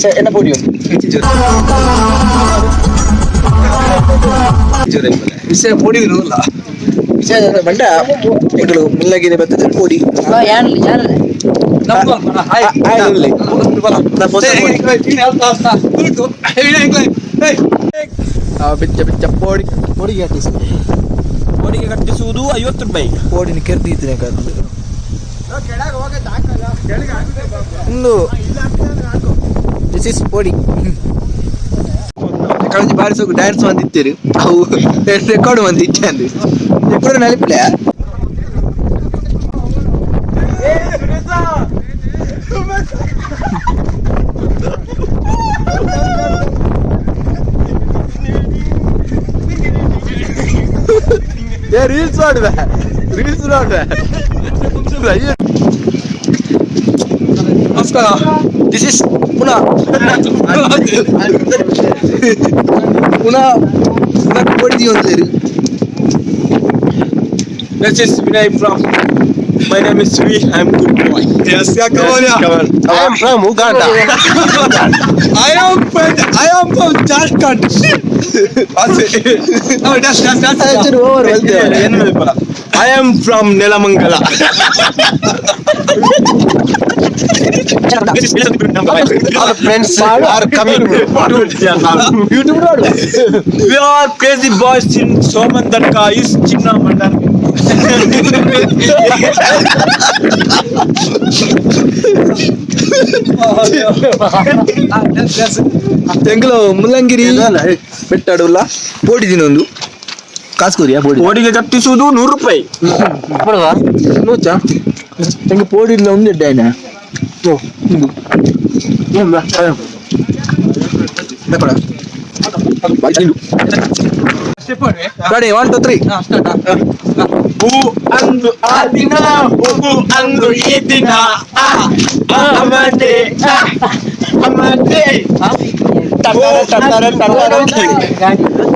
ಎನ್ನ ಪೋಡಿ ವಿಷಯ ಪೋಡಿ ಇಲ್ಲ. ವಿಷಯ ಬಂಡ ಎಂಕುಲು ಮುಲ್ಲಗಿರಿ ಬರ್ತದೆ ಪೋಡಿ. ಬಿಚ್ಚ ಬಿಚ್ಚ ಪೋಡಿ ಪೋಡಿಗೆ ಕಟ್ಟಿಸುದು. ಕೋಡಿಗೆ ಕಟ್ಟಿಸುವುದು 50 ರೂಪಾಯಿ. ಪೋಡಿನ ಕೆರ್ದಿದ್ದೀನಿ. ಒಂದು this is ಪೋಡಿ. ಕಳಂಜಿ ಬಾರಿಸೋಕು ಡ್ಯಾನ್ಸ್ ಬಂದಿತ್ತೀರಿ. ಅವು ರೆಕಾರ್ಡ್ ಬಂದು ಇಚ್ಛೆ ರೆಕಾರ್ಡ್ ನಲಿಪಿಲ್ಲ. ರೀಲ್ಸ್ ಮಾಡುವೆ, ರೀಲ್ಸ್ ಮಾಡುವೆ. ನಮಸ್ಕಾರ. This is ಪುನಃ ಪುನಃ ಪುನಃ ಪೋಡಿ ಒಂದೇರು. This is Vinay from. My name is V. I am good boy. Yes, yeah, come on, yeah. Come on. I am from Uganda. I am from Jharkhand. Oh, dash, dash, dash. Over. I am from Nelamangala. Our friends are coming. YouTube ನೋಡುವ. We are crazy boys in Somandarka is Chinna Mandar. ಎಂಕುಲು ಮುಲ್ಲಂಗಿರಿ ಬೆಟ್ಟಾಡುಲ್ಲ ಪೋಡಿ ದಿನೊಂದು ಕಾಸ್ಕೂರಿಯಾ ಪೋಡಿ. ಕೋಡಿಗೆ ಕಟ್ಟಿಸುವುದು 100 ರೂಪಾಯಿ. ನೋಚಾ ಎಂಗೆ ಪೋಡಿ ಇಲ್ಲ ಒಂದು ಎಡ್ಡೆ ಆಯ್ನ. ಓ ಇಂದು ರೆಡಿ, 1 2 3. ಹೂ ಅಂದು ಆ ದಿನ, ಹೂ ಅಂದು ಈ ದಿನ, ಆ, ಆ, ಅಮಟೆ, ಆ, ಅಮಟೆ. ಟಟರ ಟಟರ ಟಟರ.